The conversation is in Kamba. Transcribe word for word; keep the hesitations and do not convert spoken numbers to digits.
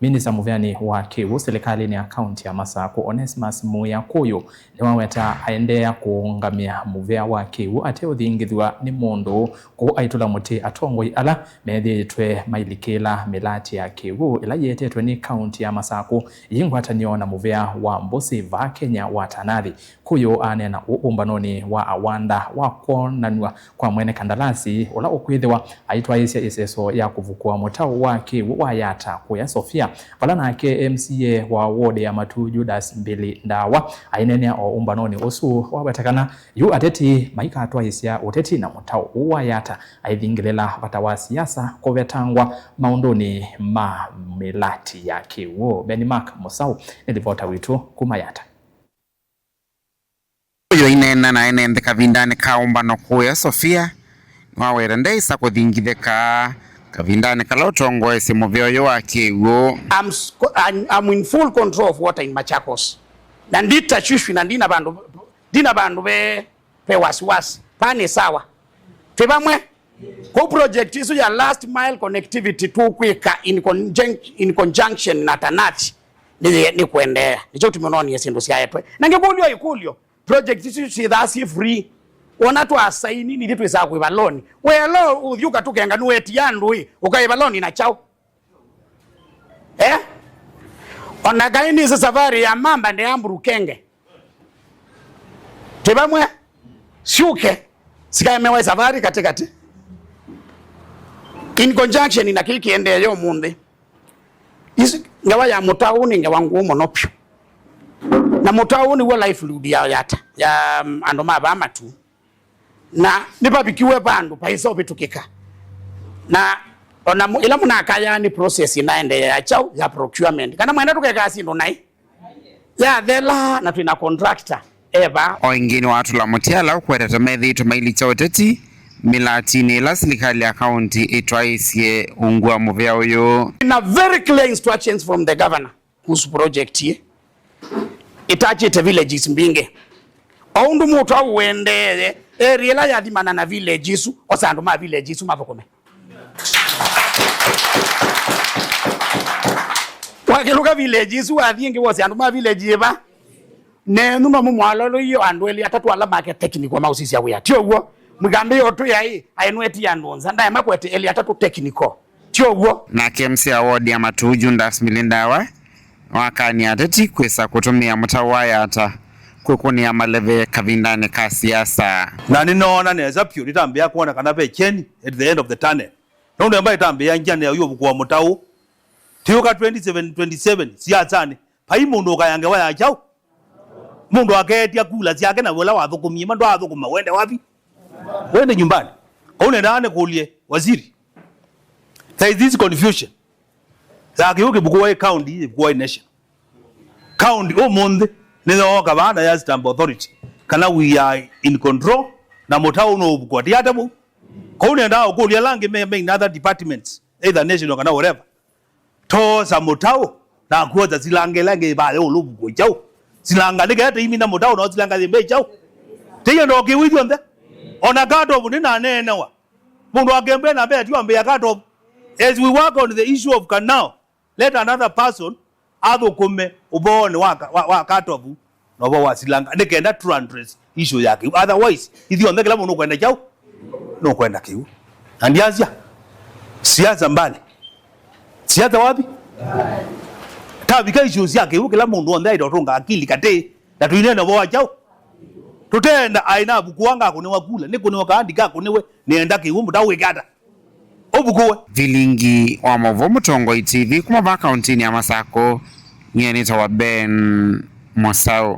Minista mũveanĩ wa kĩw'ũ silikalĩnĩ ya kaunti ya Masakũ, Onesmus Muya Kũyũ, nĩwaweta aendeea kũũngamĩa mũvea wa kĩw'ũ ateũthingithw'a nĩ mũndũ, kũu aitũla mũtĩ atongoi ala methĩĩtwe mailikĩla mĩlatĩ ya kĩw'ũ ĩla yĩetetwe nĩ kaunti ya Masakũ yĩ ngwatanĩo na mũvea wa Mbũsĩ vaa Kenya wa Tanathi. Kũyũ aneena ũũ ũmbanonĩ wa awanda wa kwonanw'a kwa mwene kandalasi ũla ũkwĩthĩwa aitwaĩĩsya ĩseso ya kũvukũa mũtaũ wa kĩw'ũ wa Yata kũya Sofia, vala nake M C A wa ward ya Matuu Judas Mbili Ndawa aineenea o ũmbanonĩ ũsu waweta kana yu ateti maikatwaĩĩsya ũteti na mũtaũ ũũ wa Yata aithingĩlĩla vata wa siasa kũvetangwa maũndũnĩ ma mĩlatĩ ya kĩw'ũ. Benmark Mũsaũ nĩ livota witũ kuma Yata. Ũyũ aineena na ene nthĩ kavindanĩ ka ũmbano kũya Sofia, nĩwaweta ndeĩsa kũthingithĩka kavindanĩ kala ũtongoesye mũvea ũyũ wa kĩw'ũ. I'm, s- co- I'm, I'm in full control of water in Machakos. Na nditashwishwi na ndina vandũ, ndina vandũ ve, ve wasiwasi. Vaa nĩ sawa. Twĩ vamwe. Kũu project isu ya last mile connectivity tũkwĩka in conjunc- in conjunction na Tanathi nĩ, nĩ kũendeea. Nĩkyo tũmĩnoonie syĩndũ syaetwe. Na ngĩkũlyo ĩkũlyo, project isu syĩthaa syĩ free. Wona twasaini, nithyĩ twĩsaa kũĩva loan. Welo ũthiũka tũkenga nũwetia andũ ĩ, ũkaĩva loan na kyaũ? Eh? Ona kaĩ nĩsĩ safari ya mamba nĩ ya mburukenge. Twĩ vamwe, syũke, sikaemewa ĩsavarĩ katĩkatĩ. In conjunction na kĩĩ kĩendee ũmũnthĩ. Isu, ngewa ya mũtaũ nĩ ngewa ngũũ mũno vyũ. Na mũtaũ nĩw'o livelihood ya Yata, ya, um, andũ ma vaa Matuu. Na nĩvavikiwe vandũ vaĩsa ũvĩtũkĩka. Na ona mu- ĩla mũnakayaa nĩ process ĩnaendeea ya kyaũ, ya procurement. Kana mwenda tũkekaa syĩndũ naĩ? Yathela na twĩ na contractor e vaa. O ĩngĩ nĩwatũla mũtĩ ala ũkwetete methĩĩtwe mailikya ũteti mĩlatinĩ ĩla silikalĩ ya kaunti ĩtwaĩĩsye ungu wa mũvea ũyũ. Na very clear instructions from the governor kuhusu project ĩĩ. Ĩtachĩte villages mbingĩ. O ũndũ mũtaũ ũendee, area ĩla yathimana na village isu, osa andũ ma village isu mathũkũme. Wakĩlũka village isu, wathiĩ ĩngĩ wose andũ ma village ĩva. Nenyu no mũmwalolũie andũ elĩ atatũ ala make technical ma ũsisya wĩa. Ti ũw'o? Mũikambĩĩa ũtwĩa ĩ, aĩ nũetie andũ nza. Ndaema kwete elĩ atatũ technical. Ti ũw'o? Nake M C A wa ward ya Matuu, Judas Milindawa, nĩwakanie ateti kwĩsa kũtũmĩa mũtaũ wa Yata kwĩkũnĩa maleve kavindanĩ ka siasa. Na nĩnoona nesa vyũ, nĩtambĩĩa kwona kana ve kyeni at the end of the tunnel. Nũndũ amba ĩtambĩĩa ngyane ya ũyũvũkũa mũtaũ. Tiũka twenty seven, twenty seven, siasanĩ, vai mũndũ ũkaya ngewa ya kyaũ? Mũndũ akeetya kula syake na ũla wathũkũmie ma ndwaathũkũma, wende wapi? Wende nyumbani. Kau nendaa nĩkũlye waziri. There is this confusion. Ya kĩu kĩvukũwa ĩ county, kĩvukũwa ĩ nation. County ũmũnthĩ nĩyooka vaa na ya stamp authority kana we are in control na mũtaũ nũũvukũwa. Ti ata vau? Kau nendaa ũkũlya ala angĩ me, me in other departments, either national kana whatever. Toosa mũtaũ na kuosa silanga ĩla ĩngĩ ĩvae ũlũvu kũkyaũ. Silanga nĩkete imina mũtaũ na silanga yĩmbe kyaũ. Teiyo ndokiwĩ ithyonthe. Ona cut off nĩnaneenewa. Mũndũ akembe na mbee tu ambĩa cut off. As we work on the issue of canal, let another person athũkũme ũvoonĩ wa, wa, wa cut off. Na ũvoo wa silanga, nĩkenda tũ address issue ya kĩu. Otherwise, ithyonthe kĩla mũndũ ũkwenda kyaũ? Nũkwenda kĩu. Na ndiasya, siasa mbali. Siasa wapi? Tavika issue sya kĩu, kĩla mũndũ onthe aita ũtũnga akili katĩ, na tũinena ũvoo wa kyaũ? Tũteenda aĩ navukũa ngakũnĩwa kula, nĩkũnĩwa kaa ndikakũnĩwe, nĩenda kĩu, mũtaũ wĩke ata? Ũvukũwe. Vilingi wa maũvoo Mũtongoi T V kuma vaa kauntinĩ ya Masakũ, nyie nĩtawa Ben Mũsaũ.